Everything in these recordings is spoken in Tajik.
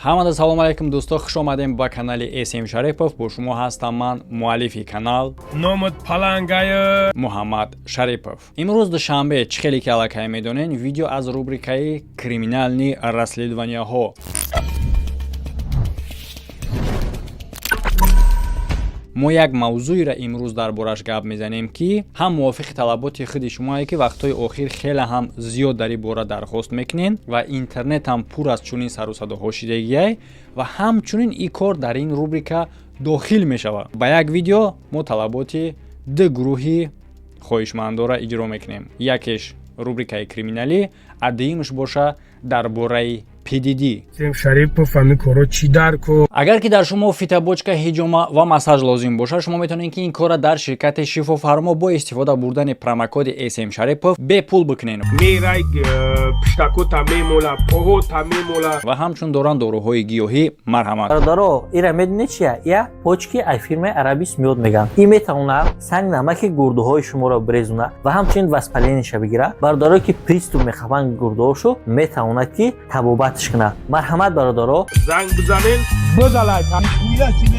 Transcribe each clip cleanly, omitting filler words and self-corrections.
Ҳамада салом алайкум, дӯсто, хуш омадем ба канали СМ Шарипов. Бо шумо ҳастам ман, муаллифи канал, Номат палангая. Муҳаммад Шарипов. Имрӯз душанбе, чӣ хеле ки аллакай медонен, видео аз рубрикаи криминальный расследованияҳо. Мо як мавзӯеро имрӯз дар бораш гап мезанем, ки ҳам мувофиқи талаботи худи шумое, ки вақтҳои охир хеле ҳам зиёд дар ин бора дархост мекунен ва интернет ҳам пур аз чунин сару садоҳо шидагиай, ва ҳамчунин ин кор дар ин рубрика дохил мешавад. Ба як видео мо талаботи ду гурӯҳи хоҳишмандора иҷро мекунем: якеш рубрикаи криминалӣ, а дуюмаш боша дар бораи ПДД. Сем Шарипов, ҳамин коро чӣ дар ко? Агар ки дар шумо фитобочка, ҳиҷома ва массаж лозим бошад, шумо метавонед, ки ин корра дар ширкати Шифофармо бо истифода бурдани промокоди СМ Шарипов бепул бикунед. Мерай, пиштакота мемола, поҳота мемола. Ва ҳамчун доранд доруҳои гиёҳӣ, марҳамат. Бародаро, ира медонед чия? Я почки ай фирмаи Арабис миёд меган. Ин метавонад санг намаки гурдуҳои шуморо бирезонад ва ҳамчунин воспалениеша бигирад. Бародарое ки приступ мехабанд гурдуҳошо, метавонад, ки табобатш кунад. Марҳамат, бародаро. Занг бизанен, биза лайк.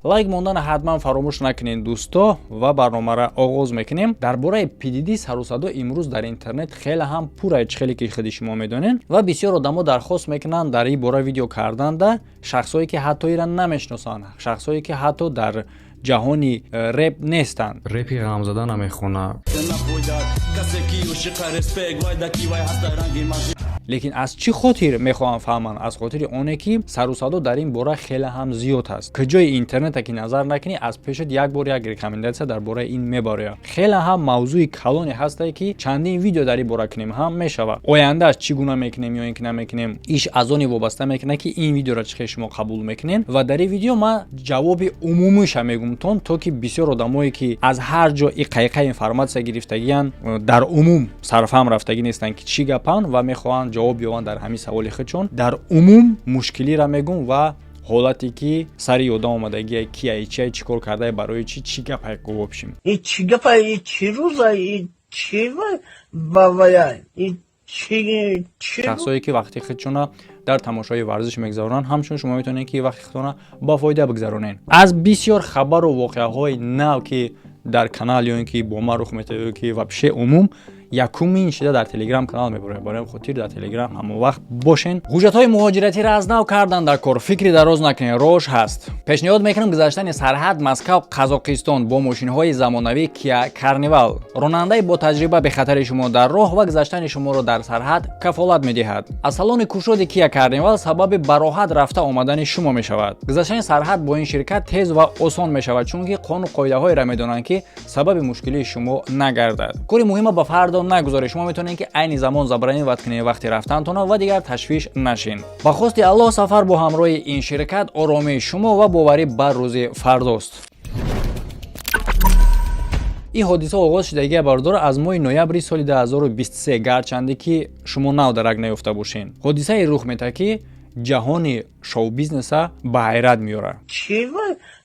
Лайк мондана ҳатман фаромӯш накунед, дӯсто, ва барномаро оғоз мекунем. Дар бораи ПДД сарусадо имрӯз дар интернет хеле ҳам пурра, чӣ хеле ки худи шумо медонед, ва бисёр одамо дархост мекунанд дар ин бора видео карданда, шахсое ки ҳатто ира намешиносанд, шахсое ки ҳатто дар ҷаҳони реп нестанд. Репи ғамзада намехона. Лекин аз чӣ хотир мехоҳам фаҳманд? Аз хотири оне ки сарусадо дар ин бора хеле ҳам зиёд аст. Куҷои интернета ки назар накунӣ, аз пешат як бор як рекомендация дар бораи ин мебарояд. Хеле ҳам мавзӯи калоне ҳастае, ки чандин видео дар ин бора кунем ҳам мешавад. Ояндааш чӣ гуна мекунем ё ин ки намекунем, иш аз оне вобаста мекунад, ки ин видеоро чӣ хел шумо қабул мекунед. Ва дар ин видео ман ҷавоби умумиша мегумтон, то ки бисёр одамое ки аз ҳар ҷо иқайқа информатсия гирифтагиянд, дар умум сарфаҳм рафтагӣ нестанд, ки чӣ гапанд, ва мехоҳанд ҷавоб ёбанд дар ҳамин саволи худшон. Дар умум мушкилиро мегум ва ҳолате ки сари ёдам омадагия, кияй, чиай, чӣ кор кардае, барои чӣ, чӣ гапай, в общем. И чӣ гапа, и чӣ рӯза, и чӣ бавая, и чӣ чӣ? Шахсое ки вақти худшона дар тамошои варзиш мегузаронанд, ҳамчунин шумо метавонед, ки вақти худтона ба фоида бигзаронед. Аз бисёр хабару воқеаҳои нав, ки дар канал ё ин ки бо ман рух метавад, ё ки вообще умум, якумин шида дар Телеграм канал мебарояд. Барои хотир дар Телеграм ҳамон вақт бошен. Ҳуҷҷатҳои муҳоҷиратиро аз нав кардан дар кор, фикри дароз накунед, рош ҳаст. Пешниҳод мекунам гузаштани сарҳад Москав Қазоқистон бо мошинҳои замонавӣ Киа Карнивал. Ронандаи бо таҷриба бехатари шумо дар роҳ ва гузаштани шуморо дар сарҳад кафолат медиҳад. Аз салони кушоди Киа Карнивал сабаби бароҳат рафта омадани шумо мешавад. Гузаштани сарҳад бо ин ширкат тез ва осон мешавад, чунки қонуну қоидаҳоеро медонанд, ки сабаби мушкилии шумо нагардад. Кори муҳима ба фардо нагузоред. Шумо метавонед, ки айни замон забронировать кунед вақти рафтантона ва дигар ташвиш нашин. Ба хости Аллоҳ, сафар бо ҳамроҳи ин ширкат оромии шумо ва боварӣ бар рӯзи фардост. Ин ҳодиса оғоз шудагия, бародаро, аз моҳи ноябри соли 2023. Гарчанде ки шумо нав дарак наёфта бошед, ҳодисае рух метаҳад, ки ҷаҳони шоу-бизнеса ба ҳайрат меорад. Чӣ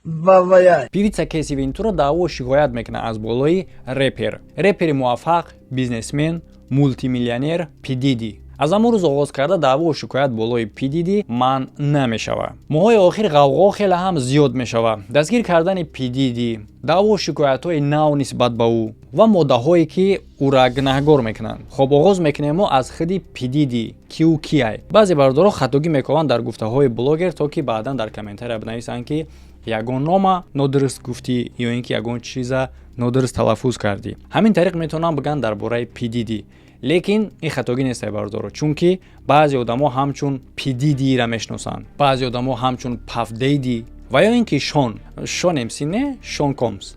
бавая? Певица Кеси Вентура даъво шикоят мекунад аз болои репери муваффақ, бизнесмен, мултимиллионер Пидиди. Аз ҳамон рӯз оғоз карда, даъвою шикоят болои Пидиди манъ намешавад. Моҳҳои охир ғавғо хеле ҳам зиёд мешавад: дастгир кардани Пидиди, даъвою шикоятҳои нав нисбат ба ӯ ва моддаҳое, ки ӯра гунаҳгор мекунанд. Хоб, оғоз мекунем мо аз худи Пидиди, ки ӯ кияй. Баъзе бародаро хатогӣ мекунанд дар гуфтаҳои блогер, то ки баъдан дар комментария бинависанд, ки ягон нома нодуруст гуфтӣ ё ин ки ягон чиза нодуруст талаффуз кардӣ. Ҳамин тариқ метавонам бигӯям дар бораи Пидиди, лекин ин хатогӣ нестай, бародаро, чунки баъзе одамо ҳамчун Пидидиро мешиносанд, баъзе одамо ҳамчун Пафдейди ва ё ин ки Шон МС, не Шон Комс.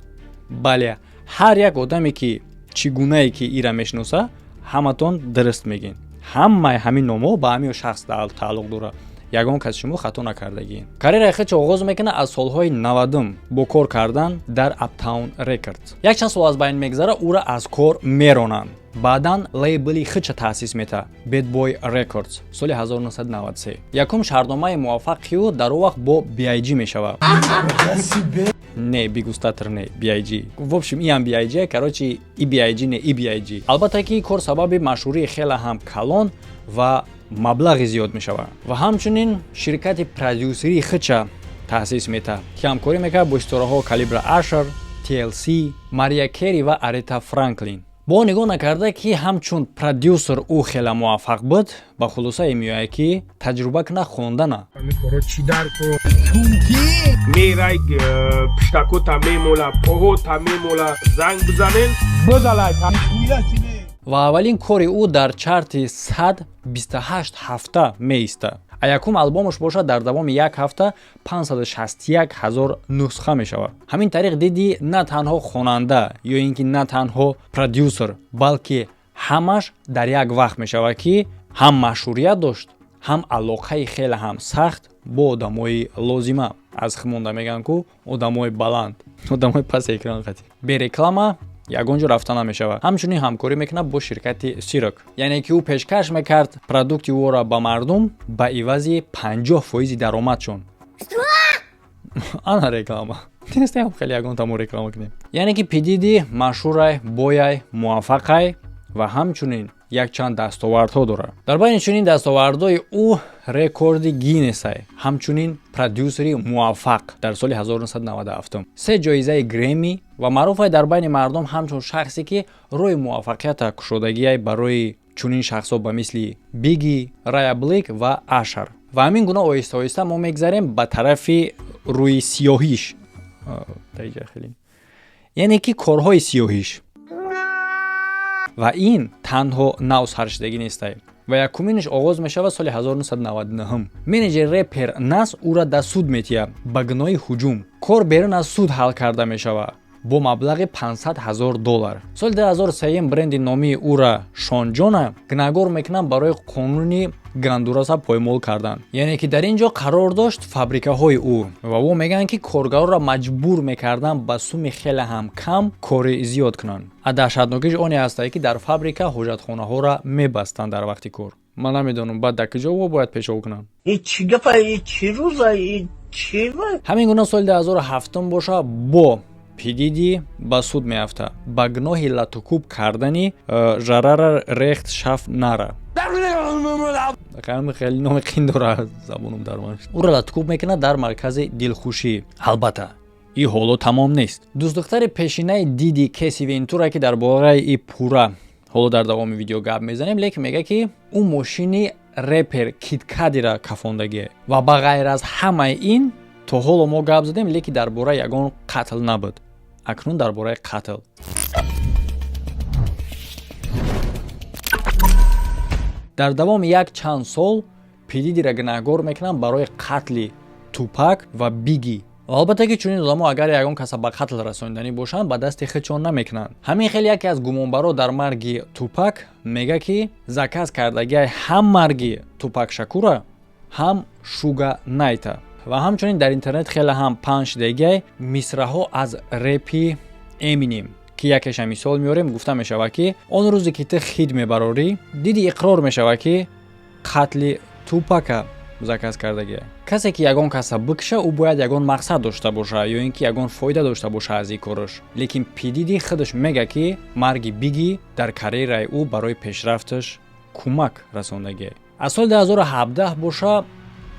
Бале, ҳар як одаме ки чӣ гунае ки ира мешиноса, ҳаматон дуруст мегӯед. Ҳамаи ҳамин номҳо ба ҳамин шахс тааллуқ дорад, ягон кас шумо хато накардагӣ. Карьераи худшо оғоз мекунад аз солҳои 90-ум бо кор кардан дар Uptown Records. Якчанд сол аз байн мегзара, ӯра аз кор меронанд. Баъдан лейбли худша таъсис метаҳад, Bad Boy Records, соли 1993. Якум шартномаи муваффақи ӯ дар он вақт бо BIG мешавад. Не Бигустатр, не BIG, в общем, иам BIG, короче, и BIG, не и BIG. Албатта ки кор сабаби машҳурии хеле ҳам калон ва Маблағи зиёд мешавад. Ва ҳамчунин ширкати продюсерии худша таъсис метаҳад, ки ҳамкорӣ мекард бо ситораҳо калибра Ашер, TLC, Мария Кери ва Арета Франклин. Бо нигоҳ накарда, ки ҳамчун продюсер ӯ хеле муваффақ буд, ба хулосае меояд, ки таҷруба куна хондана. Ҳамин коро чӣ дар ко мерай, пиштакота мемола, поҳота мемола. Занг бизанен, биза лайка. Ва аввалин кори ӯ дар чарти 128 ҳафта меистад, а якум албомаш бошад, дар давоми як ҳафта 561 ҳазор нусха мешавад. Ҳамин тариқ Диди на танҳо хонанда ё ин ки на танҳо продюсер, балки ҳамаш дар як вақт мешавад, ки ҳам машҳурият дошт, ҳам алоқаи хеле ҳам сахт бо одамои лозима. Аз химонда мегӯянд ку одамои баланд, одамои паси экран қатӣ бе реклама ягон ҷо рафта намешавад. Ҳамчунин ҳамкорӣ мекунад бо ширкати Cîroc, яъне ки ӯ пешкаш мекард продукти ӯро ба мардум ба ивази 50 фоизи даромадшон. Ана реклама нестаям, хеле ягон тамо реклама кунем. Яъне ки Пидиди машҳурай, бояй, муваффақай ва ҳамчунин якчанд дастовардҳо дорад. Дар байни чунин дастовардҳои ӯ рекорди Гиннесай, ҳамчунин продюсери муваффақ дар соли 1997, се ҷоизаи Грэмми ва маъруфай дар байни мардум ҳамчун шахсе, ки роҳи муваффақията кушодагиай барои чунин шахсҳо ба мисли Биги, Рая Блик ва Ашар. Ва ҳамин гуна оҳиста оҳиста мо мегзарем ба тарафи рӯи сиёҳиш, яъне ки корҳои сиёҳиш. Ва ин танҳо нав саршидагӣ нестай. Ва якуминаш оғоз мешавад соли 1999. Менеҷери репер Нас ӯра дар суд метиҳад ба гуноҳи ҳуҷум. Кор берун аз суд ҳал карда мешавад бо маблағи 500 ҳазор доллар. Соли 2003 бренди номии ӯра Шонҷона гунаҳгор мекунанд барои қонуни Гондураса поймол кардан, яъне ки дар ин ҷо қарор дошт фабрикаҳои ӯ ва ӯ мегӯянд, ки коргарро маҷбур мекарданд ба суми хеле ҳам кам кори зиёд кунанд. А даҳшатнокиш оне ҳастае, ки дар фабрика ҳоҷатхонаҳоро мебастанд дар вақти кор. Ман намедонам, баъд дар куҷо во бояд пешоб кунанд. И чӣ гапа, и чӣ рӯза, и чӣ? Ҳамин гуна соли 2007 боша, бо Пидиди ба суд меафтад ба гуноҳи латукӯб кардани Жарара Рехт Шаф Нара. Хеле номи қин дорад, забонум дармаш. Ӯро латукӯб мекунад дар маркази дилхушӣ. Албатта, и ҳоло тамом нест. Дӯстдухтари пешинаи Диди, Кеси Вентура, ки дар бораи и пурра ҳоло дар давоми видео гап мезанем, лекин мегӯяд, ки ӯ мошини репер Кид Кадира кафондагие. Ва ба ғайр аз ҳамаи ин, то ҳоло мо гап задем, лекин дар бораи ягон қатл набуд. Акнун дар бораи қатл. Дар давоми як чанд сол Пидидира гунаҳгор мекунанд барои қатли Тупак ва Биги. Ва албатта, ки чунин одамо агар ягон каса ба қатл расониданӣ бошанд, ба дасти худшон намекунанд. Ҳамин хел яке аз гумонбаро дар марги Тупак мега, ки заказ кардагиай ҳам марги Тупак Шакура, ҳам Шуга Найта. Ва ҳамчунин дар интернет хеле ҳам паҳн шидагиай мисраҳо аз репи Эминем, ки якеша мисол меорем. Гуфта мешавад, ки он рӯзе, ки ту хид мебарорӣ, Диди иқрор мешавад, ки қатли Тупака заказ кардагия. Касе ки ягон каса бикша, ӯ бояд ягон мақсад дошта боша ё ин ки ягон фоида дошта боша аз ин кораш. Лекин Пидиди худаш мега, ки марги Биги дар карьераи ӯ барои пешрафташ кӯмак расондагия. Аз соли 2017 боша,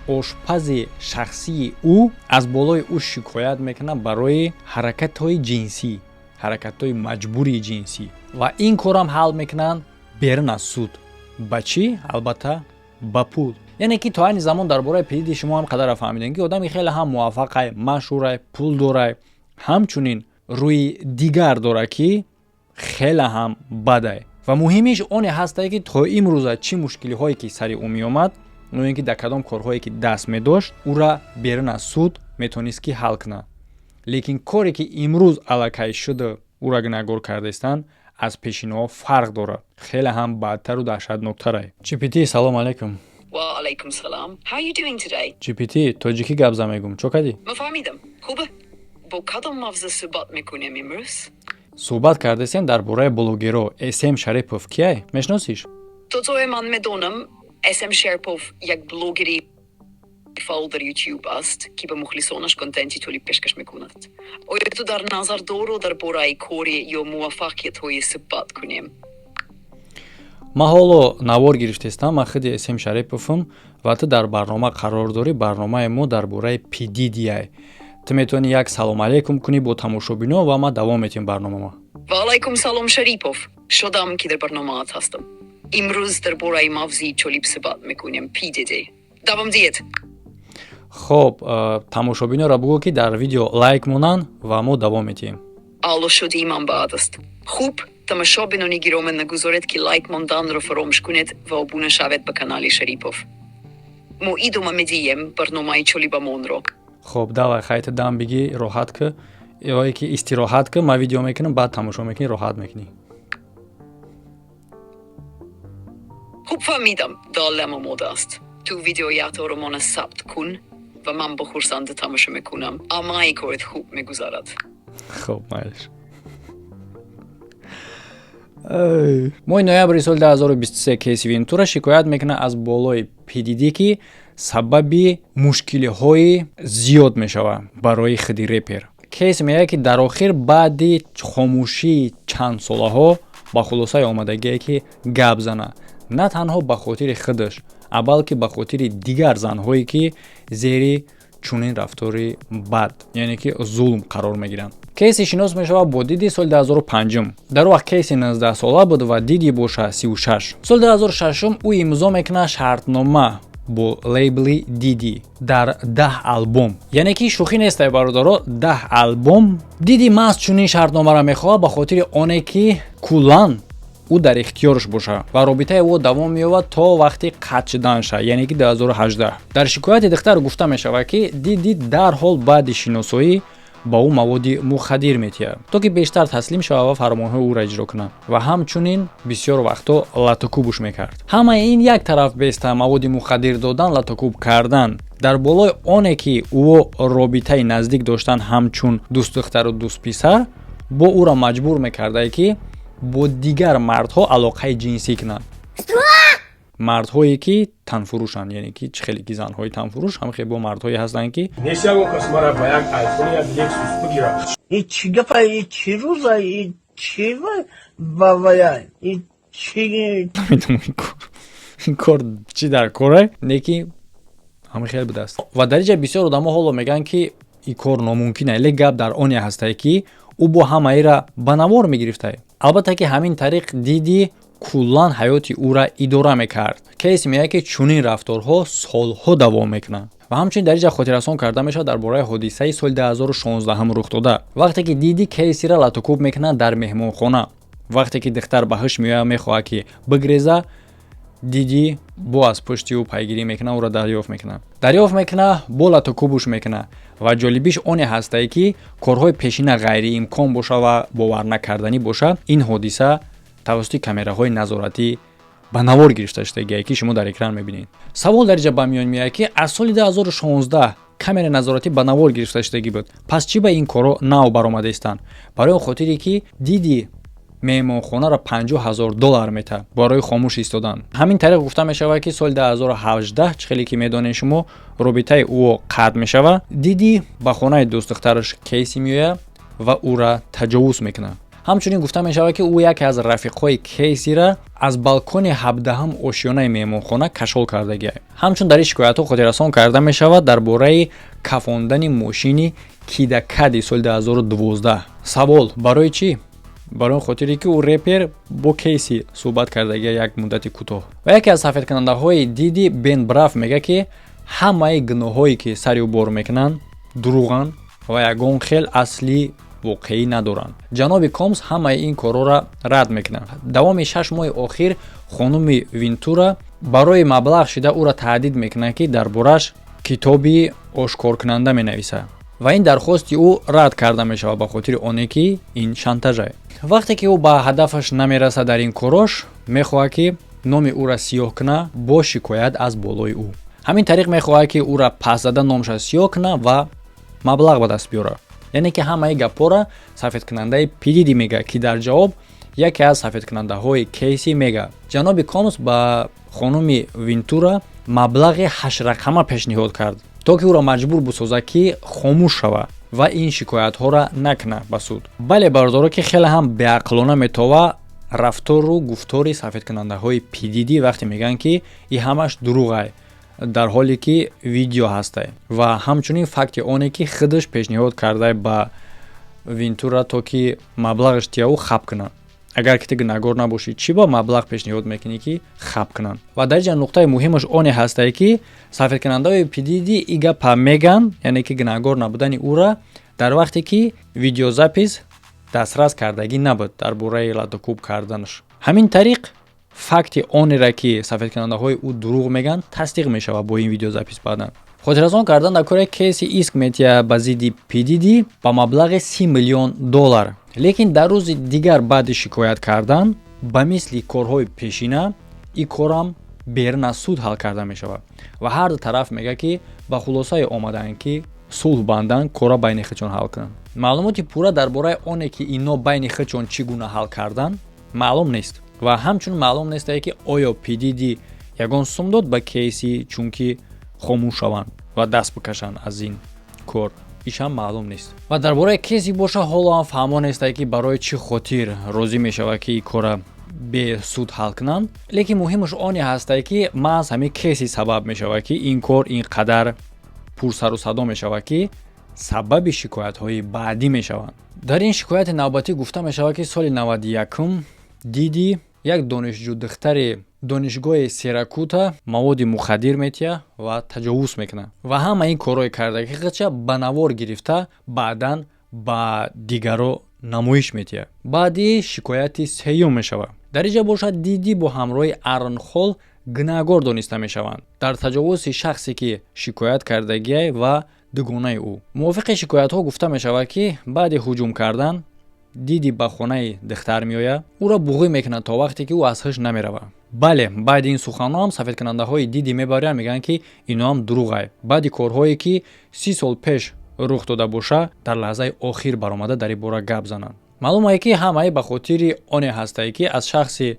ошпази шахсии ӯ аз болои ӯ шикоят мекунад барои ҳаракатҳои ҷинсӣ, ҳаракатҳои маҷбурии ҷинсӣ. Ва ин корам ҳал мекунанд берун аз суд. Ба чӣ? Албатта, ба пул. Яъне ки то айни замон дар бораи Пидиди шумо ҳам қадара фаҳмидем, ки одами хеле ҳам муваффақай, машҳурай, пул дорай, ҳамчунин рӯи дигар дорад, ки хеле ҳам бадай. Ва муҳимиш оне ҳастае, ки то имрӯза чӣ мушкилиҳое ки сари ӯ меомад ё ин ки дар кадом корҳое ки даст медошт, ӯра берун аз суд метавонист, ки ҳал кунад. Лекин коре ки имрӯз аллакай шуда, ӯра гунаҳгор кардаистанд, аз пешинаҳо фарқ дорад, хеле ҳам бадтару даҳшатноктарай. Чипити, салом алайкум. Wa alaikum salam. How are you doing today? Чипити, тоҷикӣ гап зан, мегум, чо кардӣ? Мефаҳмидам. Хубе? Бо кадом мавзӯъ суҳбат мекунем имрӯз? Суҳбат кардастем дар бораи блогеро. См Шарипов кияй, мешиносиш? То ҷое ман медонам, SM Sharipov як блогери фаъол дар YouTube аст, ки ба мухлисонаш контенти тӯлӣ пешкаш мекунад. Оё ту дар назар доро дар бораи кори ё муваффақиятҳои суҳбат кунем? Ман ҳоло навор гирифтестам, ман худи Эсем Шариповам ва ту дар барнома қарор дорӣ. Барномаи мо дар бораи Пидидиай. Ту метавонӣ як салом алейкум кунӣ бо тамошобино ва ман давом метиҳем барномама. Ва алайкум салом, Шарипов. Шодам, ки дар барномаат ҳастам. Имрӯз дар бораи мавзӯи ҷолиб суҳбат мекунем, Пидиди. Давом диҳед. Хоб, тамошобинора бугӯ, ки дар видео лайк монанд ва мо давом метиҳем. Аъло шудии ман баъд аст. Хуб, тамошобинони гиромӣ, нагузоред, ки лайк монданро фаромӯш кунед ва обуна шавед ба канали Шарипов. Мо идома медиҳем барномаи ҷолибамонро. Хоб, давай, хайта, дам бигӣ, роҳат ки, ое ки истироҳат ки, ман видео мекунам, баъд тамошо мекунӣ, роҳат мекунӣ. Хуб, фаҳмидам, долам омода аст. Ту видеоят оромона сабт кун ва ман бо хурсандӣ тамошо мекунам. Амаи корит хуб мегузарад. Хоб, майлиш. Моҳи ноябри соли 2023 Кейси Вентура шикоят мекунад аз болои Пидиди, ки сабаби мушкилиҳои зиёд мешавад барои худи репер. Кейс мегӯяд, ки дар охир баъди хомӯшии чандсолаҳо ба хулосае омадагие, ки гап зана, на танҳо ба хотири худаш, а балки ба хотири дигар занҳое, ки зери чунин рафтори бад, яъне ки зулм, қарор мегиранд. Кейси шинос мешавад бо Диди соли 2005. Дар вақт Кейси 19 сола буд ва Диди боша 36. Соли 2006 ӯ имзо мекунад шартнома бо лейбли Диди дар 10 албом, яъне ки шӯхӣ нестай, бародаро, 10 албом. Диди маҳз чунин шартномаро мехоҳад ба хотири оне, ки куллан ӯ дар ихтиёрш бошад, ва робитаи ӯ давом меёбад то вақти қатъ шуданша, яъне ки 2018. Дар шикояти духтар гуфта мешавад, ки Диди дарҳол баъди шиносоӣ ба ӯ маводи мухаддир метиҳад, то ки бештар таслим шавад ва фармонҳои ӯро иҷро кунад, ва ҳамчунин бисёр вақтҳо латукубуш мекард. Ҳамаи ин як тараф беста, маводи мухаддир додан, латукуб кардан, дар болои оне ки ӯ робитаи наздик доштан ҳамчун дӯстдухтару дӯстписар, бо ӯро маҷбур мекардае, ки бо дигар мардҳо алоқаи ҷинсӣ кунанд, мардҳое ки танфурӯшанд, яъне ки чӣ хеле ки занҳои танфурӯш ҳам хел бо мардҳое ҳастанд, ки Нест ягон кас мара ба як айфон, як Лексус бигира. И чӣ гапа, и чӣ рӯза, и чӣ бавая, и чӣ? Намедонам, ин кор чӣ дар коре, не ки ҳама хел будааст. Ва дар инҷа бисёр одамо ҳоло мегӯянд, ки ин кор номумкин е, лек гап дар оне ҳастае, ки ӯ бо ҳамаира ба навор мегирифтае. Албатта ки ҳамин тариқ Диди куллан ҳаёти ӯра идора мекард. Кейс мегӯяд, ки чунин рафторҳо солҳо давом мекунанд. Ва ҳамчунин дар инҷа хотиррасон карда мешавад дар бораи ҳодисаи соли 2016 рух дода, вақте ки Диди Кейсира латукуб мекунад дар меҳмонхона. Вақте ки духтар ба ҳуш меояд, мехоҳад, ки бигреза, Диди бо аз пушти ӯ пайгирӣ мекунад, ӯро дарёфт мекунад, бо латукубуш мекунад. Ва ҷолибиш оне ҳастае, ки корҳои пешина ғайриимкон боша ва боварнакарданӣ боша, ин ҳодиса тавассути камераҳои назоратӣ ба навор гирифта шудагие, ки шумо дар экран мебинед. Савол дар инҷа ба миён меояд, ки аз соли 2016 камераи назоратӣ ба навор гирифта шудагӣ буд, пас чӣ ба ин корҳо нав баромада истанд? Барои он хотире, ки Диди меҳмонхонаро 50 000 доллар метаҳад барои хомӯш истодан. Ҳамин тариқ гуфта мешавад, ки соли 2018, чӣ хеле ки медонед шумо, робитаи ӯ қатъ мешавад. Диди ба хонаи дӯстдухтараш Кейси меояд ва ӯра таҷовуз мекунад. Ҳамчунин гуфта мешавад, ки ӯ яке аз рафиқҳои Кейсира аз балкони 17-ҳам ошёнаи меҳмонхона кашол кардагиа. Ҳамчун дар ин шикоятҳо хотиррасон карда мешавад дар бораи кафондани мошини Кида Кади соли 2012. Савол: барои чӣ? Барои он хотире, ки ӯ репер бо Кейси суҳбат кардагия як муддати кӯтоҳ. Ва яке аз сафедкунандаҳои Диди, Бен Браф, мегӯяд, ки ҳамаи гуноҳҳое, ки сари ӯ бор мекунанд, дурӯғанд ва ягон хел асли воқеӣ надоранд. Ҷаноби Комс ҳамаи ин корҳоро рад мекунад. Давоми 6 моҳи охир хонуми Винтура барои маблағ шида ӯро таҳдид мекунад, ки дар бораш китоби ошкоркунанда менависад, ва ин дархости ӯ рад карда мешавад ба хотири оне, ки ин шантажа. Вақте ки ӯ ба ҳадафаш намерасад дар ин корош, мехоҳад, ки номи ӯра сиёҳ кунад бо шикоят аз болои ӯ. Ҳамин тариқ мехоҳад, ки ӯра пас зада номша сиёҳ кунад ва маблағ ба даст биёрад. Яъне ки ҳамаи гапҳоро сафедкунандаи Пидиди мегӯяд, ки дар ҷавоб яке аз сафедкунандаҳои Кейси мегӯяд: ҷаноби Комс ба хонуми Винтура маблағи ҳаштрақама пешниҳод кард, то ки ӯро маҷбур бисозад, ки хомӯш шавад ва ин шикоятҳоро накунад ба суд. Бале, бародаро, ки хеле ҳам беақлона метова. Рафтору гуфтори сафедкунандаҳои Пидиди, вақте мегӯянд, ки и ҳамаш дурӯғай, дар ҳоле ки видео ҳастай, ва ҳамчунин факти оне, ки худаш пешниҳод кардай ба Вентура, то ки маблағаш тияу хаб кунанд. Агар ки ту гунаҳгор набошӣ, чӣ ба маблағ пешниҳод мекунӣ, ки хаб кунанд? Ва дар инҷа нуқтаи муҳимаш оне ҳастае, ки сафедкунандаҳои Пидиди и гапа меган, яъне ки гунаҳгор набудани ӯра, дар вақте ки видеозапись дастрас кардагӣ набуд дар бораи латукӯб карданаш. Ҳамин тариқ факти онеро, ки сафедкунандаҳои ӯ дурӯғ мегӯянд, тасдиқ мешавад бо ин видеозапись. Баъдан хотиррасон кардан дар кори Кейси иск метия ба зидди Пидиди ба маблағи 30 миллион доллар, лекин дар рӯзи дигар баъди шикоят кардан, ба мисли корҳои пешина, ин корам берун аз суд ҳал карда мешавад ва ҳар ду тараф мегӯяд, ки ба хулосае омадаанд, ки сулҳ бандан, кора байни худшон ҳал кунанд. Маълумоти пурра дар бораи оне, ки ино байни худшон чӣ гуна ҳал кардан, маълум нест ва ҳамчунин маълум нестае, ки оё Пидиди ягон сум дод ба Кейси, чунки хомӯш шаванд ва даст бикашанд аз ин кор, ишам маълум нест. Ва дар бораи Кейси боша, ҳоло ҳам фаҳмо нестае, ки барои чӣ хотир розӣ мешавад, ки ин кора бесуд ҳал кунанд. Лекин муҳимаш оне ҳастае, ки маҳз ҳамин Кейси сабаб мешавад, ки ин кор ин қадар пурсару садо мешавад, ки сабаби шикоятҳои баъдӣ мешаванд. Дар ин шикояти навбатӣ гуфта мешавад, ки соли 91-м Диди як донишҷӯ, духтари донишгоҳи Сиракуза, маводи мухаддир метиҳад ва таҷовуз мекунад ва ҳама ин корҳои кардагӣ худша ба навор гирифта, баъдан ба дигаро намоиш метиҳад. Баъди шикояти сеюм мешавад. Дар инҷа бошад, Диди бо ҳамроҳи Аарон Холл гунаҳгор дониста мешаванд дар таҷовузи шахсе, ки шикоят кардагиай, ва дугонаи ӯ. Мувофиқи шикоятҳо гуфта мешавад, ки баъди ҳуҷум кардан Диди ба хонаи духтар меояд, ӯро буғӣ мекунад, то вақте ки ӯ аз ҳуш намеравад. Бале, баъди ин суханҳо ҳам сафедкунандаҳои Диди мебаранд, мегӯянд, ки иноам дурӯғай. Баъди корҳое, ки 30 сол пеш рух дода боша, дар лаҳзаи охир баромада дар ин бора гап зананд. Маълум ае, ки ҳамаи ба хотири оне ҳастае, ки аз шахси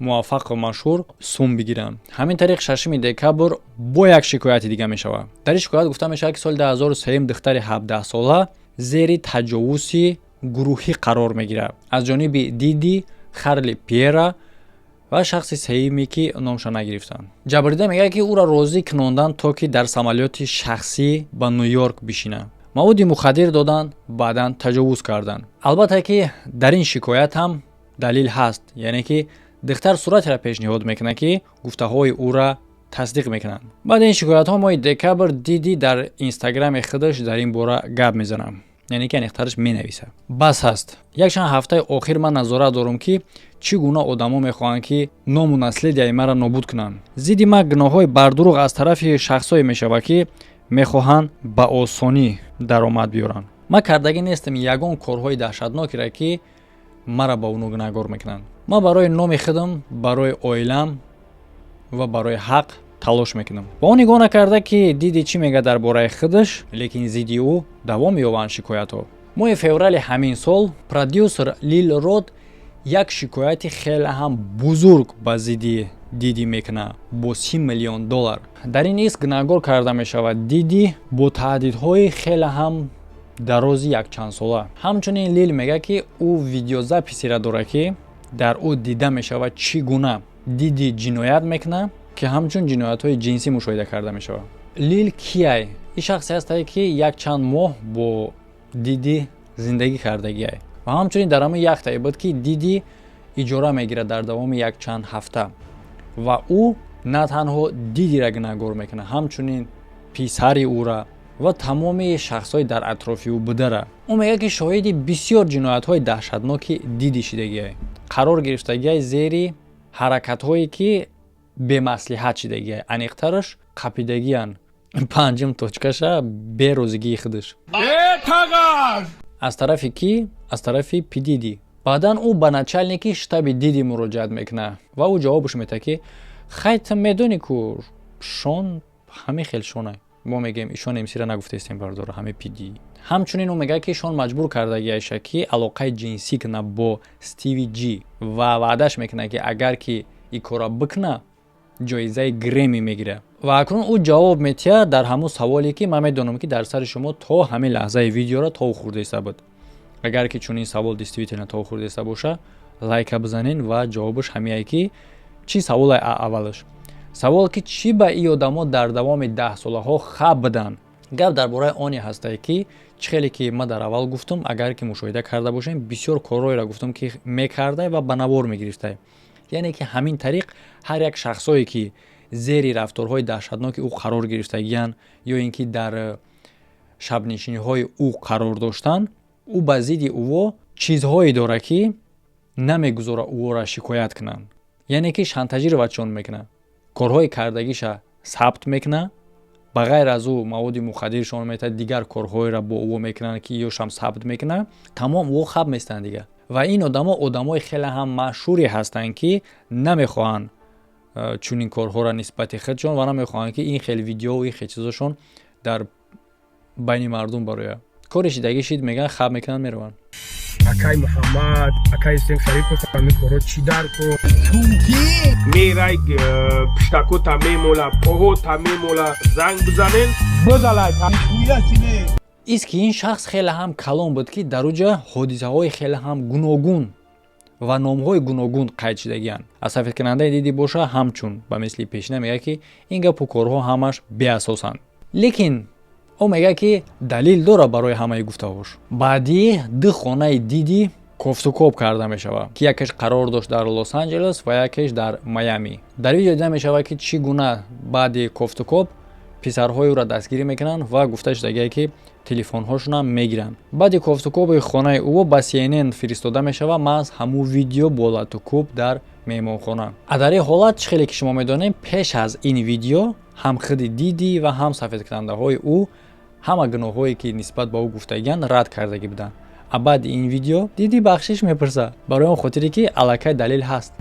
муваффақу машҳур сум бигиранд. Ҳамин тариқ, 6 декабр бо як шикояти дига мешавад. Дар ин шикоят гуфта мешавад, ки соли 2003 духтари 17сола зери таҷовузи гурӯҳӣ қарор мегирад аз ҷониби Диди, Харли Пьера ва шахси сеюме, ки номша нагирифтанд. Ҷабрдида мегӯяд, ки ӯро розӣ кунонданд, то ки дар самолёти шахсӣ ба Ню-Йорк бишинад, маводи мухаддир доданд, баъдан таҷовуз карданд. Албатта, ки дар ин шикоят ҳам далил ҳаст, яъне ки духтар суратеро пешниҳод мекунад, ки гуфтаҳои ӯра тасдиқ мекунанд. Баъди ин шикоятҳо, моҳи декабр Диди дар инстаграми худаш дар ин бора гап мезанад, яъне ки аниқтараш менависад: «Бас ҳаст. Якчанд ҳафтаи охир ман назорат дорам, ки чӣ гуна одамо мехоҳанд, ки ному наследия и маро нобуд кунанд. Зидди ман гуноҳҳои бардурӯғ аз тарафи шахсое мешавад, ки мехоҳанд ба осонӣ даромад биёранд. Ман кардагӣ нестам ягон корҳои даҳшатнокеро, ки маро ба оно гунаҳгор мекунанд. Ман барои номи худам, барои оилам ва барои ҳақ талош мекунам». Ба он нигоҳ накарда, ки Диди чӣ мегӯяд дар бораи худаш, лекин зидди ӯ давом меёбанд шикоятҳо. Моҳи феврали ҳамин сол продюсер Лил Род як шикояти хеле ҳам бузург ба зидди Диди мекунад бо 30 миллион доллар. Дар ин иск гунаҳгор карда мешавад Диди бо таҳдидҳои хеле ҳам дарози якчандсола. Ҳамчунин Лил мегӯяд, ки ӯ видеозапись еро дорад, ки дар ӯ дида мешавад, чӣ гуна Диди ҷиноят мекунад, ки ҳамчун ҷиноятҳои ҷинсӣ мушоҳида карда мешавад. Лил кияй? Ин шахсе ҳастае, ки якчанд моҳ бо Диди зиндагӣ кардагиай ва ҳамчунин дар ҳамин яхтае буд, ки Диди иҷора мегирад дар давоми якчанд ҳафта. Ва ӯ на танҳо Дидира гунаҳгор мекунад, ҳамчунин писари ӯра ва тамоми шахсҳои дар атрофи ӯ будара. Ӯ мегӯяд, ки шоҳиди бисёр ҷиноятҳои даҳшатноки Диди шидагиай, қарор гирифтагиай зери ҳаракатҳое, ки бемаслиҳат шидагиай, аниқтараш қапидагиян панҷум точка ша берозигии худаш аз тарафи кӣ? Аз тарафи Пидиди. Баъдан ӯ ба начальник и штаби Диди муроҷиат мекунад ва ӯ ҷавобаш метаҳад, ки хай, ту медонӣ, ку Шон ҳамин хел Шонай. Мо мегӯем, ишон эмсира нагуфтаистем, бардора, ҳаме Пиди. Ҳамчунин ӯ мегӯяд, ки Шон маҷбур кардагиаша, ки алоқаи ҷинсӣ кунад бо Стиви Ҷи, ва ваъдаш мекунад, ки агар ки ин корро бикунад, ҷоизаи Греми мегирад. Ва акнун ӯ ҷавоб метиҳад дар ҳамун саволе, ки ман медонам, ки дар сари шумо то ҳамин лаҳзаи видеоро тов хӯрдаиста буд. Агар ки чунин савол действительно тов хӯрдаиста боша, Лайка бизанен ва ҷавобаш ҳамияе, ки чӣ саволай. Аввалаш савол, ки чӣ ба ин одамо дар давоми 10 солаҳо хаб буданд. Гап дар бораи оне ҳастае, ки чӣ хеле ки ман дар аввал гуфтам, агар ки мушоҳида карда бошем, бисёр корҳоеро гуфтам, ки мекардай ва ба навор мегирифтай. Яъне ки ҳамин тариқ ҳар як шахсое, ки зери рафторҳои даҳшатноки ӯ қарор гирифтагиянд ё ин ки дар шабнишиниҳои ӯ қарор доштанд, ӯ ба зидди ӯво чизҳое дорад, ки намегузорад ӯро шикоят кунанд. Яъне ки шантажировать мекунад, корҳои кардагиша сабт мекунад. Ба ғайр аз ӯ маводи мухаддиршон метавад, дигар корҳоеро бо ӯ мекунанд, ки ёшам сабт мекунад. Тамом, ӯ хаб местанд дига. Ва ин одамо одамои хеле ҳам машҳуре ҳастанд, ки намехоҳанд чунин корҳоро нисбати худшон ва намехоҳанд, ки ин хел видео, ин хел чизошон дар байни мардум барояд. Кори шидагӣ шид, мегӯянд, хаб мекунанд, мераванд. Акай Муҳаммад, акай Исем Шарипов, ҳами коро чӣ дар ко мерай, пиштакота мемола, поҳота мемола. Занг бизанен, бизалай. Ист ки ин шахс хеле ҳам калон буд, ки дар уҷа ҳодисаҳои хеле ҳам гуногун ва номҳои гуногун қайд шудагианд. Аз сафедкунандаи Диди боша, ҳамчун ба мисли пешина мегӯяд, ки ин гапу корҳо ҳамаш беасосанд, лекин ӯ мегӯяд, ки далил дорад барои ҳамаи гуфтаҳош. Баъдӣ ду хонаи Диди кофтукоб карда мешавад, ки якеш қарор дошт дар Лос Анҷелес ва якеш дар Майами. Дар видео дида мешавад, ки чӣ гуна баъди кофтукоб писарҳои ӯро дастгирӣ мекунанд ва гуфта шудагие, ки телефонҳошонам мегиранд. Баъди кофтукоби хонаи ӯ ба CNN фиристода мешавад маҳз ҳамун видео бо латукӯб дар меҳмонхона. А дар ин ҳолат, чӣ хеле ки шумо медонем, пеш аз ин видео ҳам худи Диди ва ҳам сафедкунандаҳои ӯ ҳама гуноҳҳое, ки нисбат ба ӯ гуфтагиянд, рад кардагӣ буданд. А баъди ин видео Диди бахшиш мепурсад, барои он хотире ки аллакай далел ҳаст.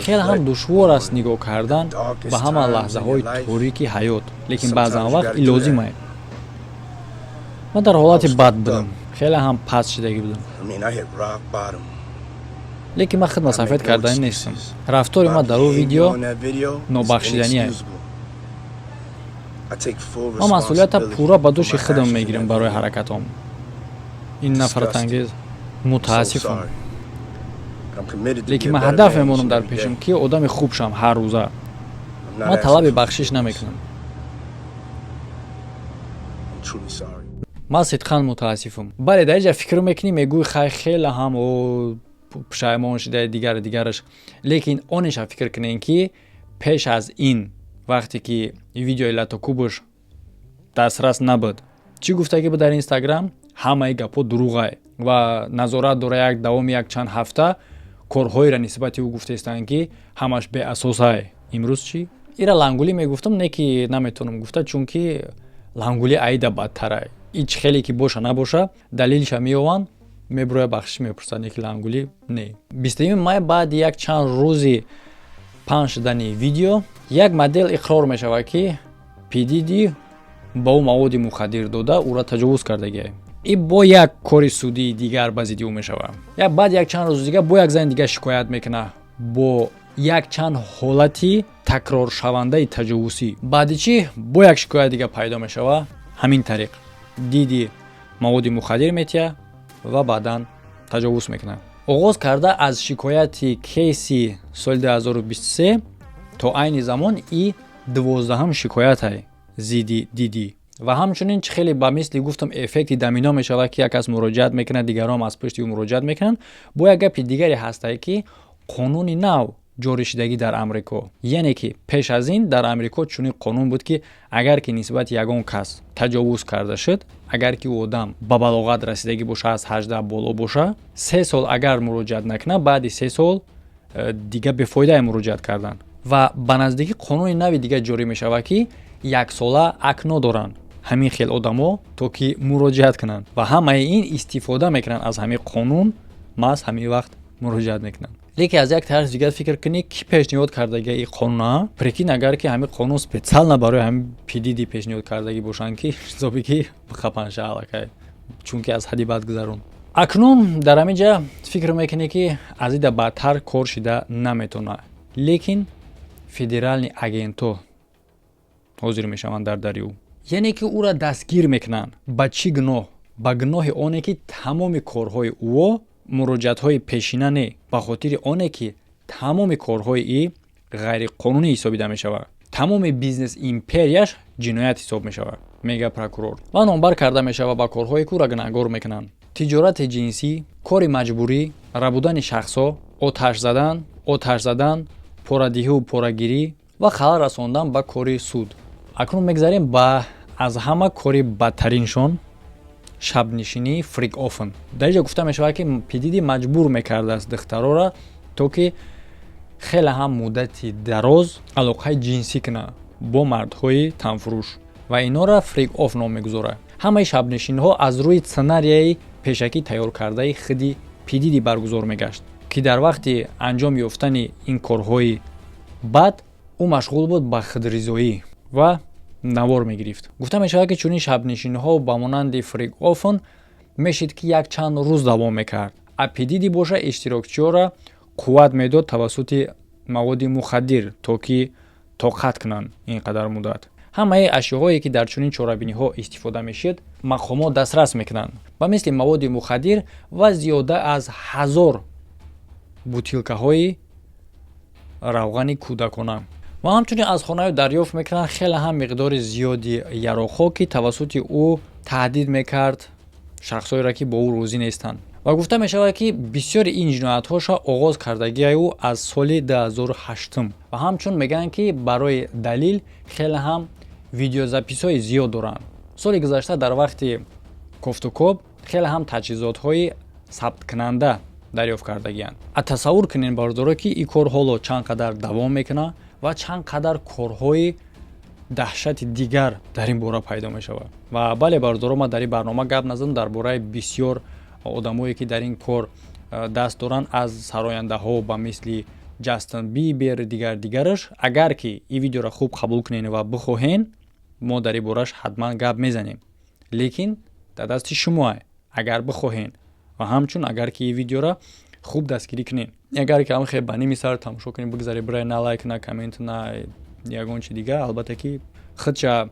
Хеле ҳам душвор аст нигоҳ кардан ба ҳама лаҳзаҳои торики ҳаёт, лекин баъзан вақт ин лозимае. Ман дар ҳолати бад будам, хеле ҳам паст шидагӣ будам, лекин ман худма сафед кардани нестам. Рафтори ман дар ӯ видео нобахшидание. Ман масъулията пурра ба дӯши худам мегирам барои ҳаракатом. Ин нафратангез, мутаассифам, лекин ман ҳадаф мемонам дар пешам, ки одами хуб шам ҳар рӯза. Ман талаби бахшиш намекунам. Ман сидқан мутаассифам. Бале, дар инҷа фикр мекунӣ, мегӯӣ, хай, хеле ҳам пушаймон шуда, дигар дигараш, лекин онеша фикр кунем, ки пеш аз ин, вақте ки видеои латокубаш дастрас набуд, чӣ гуфтагӣ буд дар Инстаграм? Ҳамаи гапҳо дурӯғае ва назорат дора. Як давоми як чанд ҳафта корҳоеро нисбати ӯ гуфтаистанд, ки ҳамаш беасосае. Имрӯз чӣ? Ира лангулӣ мегуфтам, не ки наметавонам гуфта, чунки лангулӣ аида бадтарай. Ич хеле ки боша набоша, далелша меёванд, мебуроя, бахшиш мепурсад, не ки лангулӣ не. 20 май, баъди як чанд рӯзи паҳн шудани видео, як модел иқрор мешавад, ки Пидиди ба ӯ маводи мухаддир дода, ӯра таҷовуз кардагиа. И бо як кори судии дигар ба зидди ӯ мешавад. Баъд як чанд рӯзи дигар бо як зани дигар шикоят мекунад бо якчанд ҳолати такроршавандаи таҷовузӣ. Баъди чӣ бо як шикоят дигар пайдо мешавад. Ҳамин тариқ Диди маводи мухаддир метиҳад ва баъдан таҷовуз мекунад. Оғоз карда аз шикояти Кейси соли 2023 то айни замон и 12-ҳам шикоятай зидди Диди. Ва ҳамчунин, чӣ хеле ба мисли гуфтам, эффекти домино мешавад, ки як кас муроҷиат мекунад, дигарон аз пушти ӯ муроҷиат мекунанд. Бо як гапи дигаре ҳастае, ки қонуни нав ҷорӣ шудагӣ дар Амрико. Яъне ки пеш аз ин дар Амрико чунин қонун буд, ки агар ки нисбати ягон кас таҷовуз карда шуд, агар ки ӯ одам ба балоғат расидагӣ боша, аз 18 боло боша, 3 сол агар муроҷиат накунад, баъди 3 сол дига бефоидае муроҷиат кардан. Ва ба наздикӣ қонуни нави дигар ҷорӣ мешавад, ки яксола акно доранд ҳамин хел одамо, то ки муроҷиат кунанд. Ва ҳамаи ин истифода мекунанд аз ҳамин қонун, маҳз ҳамин вақт муроҷиат мекунанд. Лекин аз як тараф дигар фикр кунӣ, ки пешниҳод кардагия и қонуна? Прикинь, агар ки ҳамин қонун специально барои ҳамин Пидиди пешниҳод кардагӣ бошанд, ки ҳисоби ки бихапанша аллакай, чунки аз ҳадди бад гузарон. Акнун дар ҳамин ҷа фикр мекунӣ, ки аз ида бадтар кор шида наметавонад, лекин федеральный агентҳо ҳозир мешаванд дар дари ӯ, яъне ки ӯра дастгир мекунанд. Ба чӣ гуноҳ? Ба гуноҳи оне, ки тамоми корҳои ӯо Муроҷиатҳои пешина не, ба хотири оне ки тамоми корҳои и ғайриқонунӣ ҳисобида мешавад, тамоми бизнес империяш ҷиноят ҳисоб мешавад, мега прокурор. Ва номбар карда мешавад ба корҳое, ки ӯра гунаҳгор мекунанд: тиҷорати ҷинсӣ, кори маҷбурӣ, рабудани шахсҳо, оташ задан, порадиҳиву порагирӣ ва халал расондан ба кори суд. Акнун мегзарем ба аз ҳама кори бадтариншон, шабнишинии freak off. Дар инҷо гуфта мешавад, ки Пидиди маҷбур мекардааст духтарора, то ки хеле ҳам муддати дароз алоқаи ҷинсӣ кунад бо мардҳои танфурӯш ва инора freak off ном мегузорад. Ҳамаи шабнишинҳо аз рӯи сценарияи пешакӣ тайёр кардаи худи Пидиди баргузор мегашт, ки дар вақти анҷом ёфтани ин корҳои бад ӯ машғул буд ба худризоӣ ва навор мегирифт. Гуфта мешавад, ки чунин шабнишинҳо ба монанди freak off мешид, ки якчанд рӯз давом мекард, а Пидиди боша иштирокчиёра қувват медод тавассути маводи мухаддир, то ки тоқат кунанд ин қадар муддат. Ҳамаи ашёҳое, ки дар чунин чорабиниҳо истифода мешид, мақомот дастрас мекунанд, ба мисли маводи мухаддир ва зиёда аз 1000 бутилкаҳои равғани кӯдакона. Ва ҳамчунин аз хонаи дарёфт мекунанд хеле ҳам миқдори зиёди яроқҳо, ки тавассути ӯ таҳдид мекард шахсҳоеро, ки бо ӯ розӣ нестанд. Ва гуфта мешавад, ки бисёри ин ҷиноятҳоша оғоз кардагиай ӯ аз соли 2008. Ва ҳамчун мегӯянд, ки барои далил хеле ҳам видеозаписҳои зиёд доранд. Соли гузашта дар вақти кофтукоб хеле ҳам таҷҳизотҳои сабткунанда дарёфт кардагианд. А тасаввур кунед, бародаро, ки ин кор ҳоло чанд қадар давом мекунад ва чанд қадар корҳои даҳшати дигар дар ин бора пайдо мешавад. Ва бале, бародаро, ман дар ин барнома гап назадам дар бораи бисёр одамое, ки дар ин кор даст доранд, аз сарояндаҳо ба мисли Ҷастин Бибер, дигар дигараш. Агар ки ин видеоро хуб қабул кунен ва бихоҳен, мо дар ин бораш ҳатман гап мезанем, лекин дар дасти шумоа, агар бихоҳен ва ҳамчун агар ки ин видеоро хуб дастгирӣ кунем. Агар ки ҳамхе ба ними сар тамошо кунем, бигзаре, бирай, на лайк, на коммент, на ягон чи дигар, албатта ки худша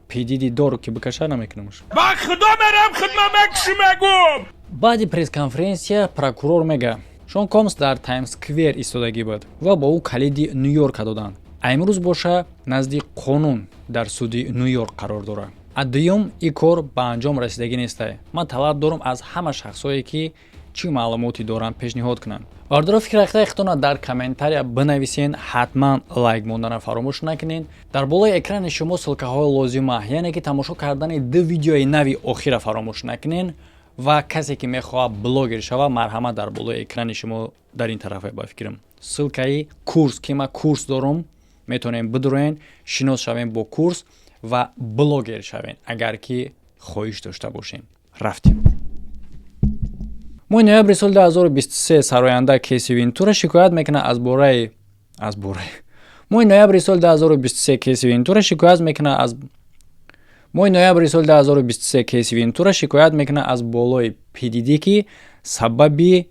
Пидиди дор ки бикаша, намекунамш. Ба худо мерам, хидма мекуши, мегум. Баъди пресс-конференсия прокурор мега: Шон Комс дар Таймс Сквер истодагӣ буд ва ба ӯ калиди Ню-Йорка доданд, а имрӯз боша назди қонун дар суди Ню-Йорк қарор дорад. А дуюм, ин кор ба анҷом расидагӣ нестай. Ман талаб дорам аз ҳама шахсое, ки чӣ маълумоте доранд, пешниҳод кунанд. Бардоро, фикр худтона дар комментария бинависен, ҳатман лайк мондана фаромӯш накунед. Дар болои экрани шумо ссылкаҳои лозима, яъне ки тамошо кардани ду видеои нави охира фаромӯш накунед. Ва касе ки мехоҳад блогер шавад, марҳамат, дар болои экрани шумо дар ин тарафа, ба фикрам, ссылкаи курс, ки ман курс дорум, метавонем бидуроен, шинос шавем бо курс ва блогер шавем, агар ки хоҳиш дошта бошем. Рафтем. Моҳи ноябри соли 2023 сароянда Кеси Вентура шикоят мекунад аз бораи моҳи ноябри соли 2023 Кеси Вентура шикоят мекунад аз моҳи ноябри соли 2023 Кеси Вентура шикоят мекунад аз болои Пидиди, ки сабаби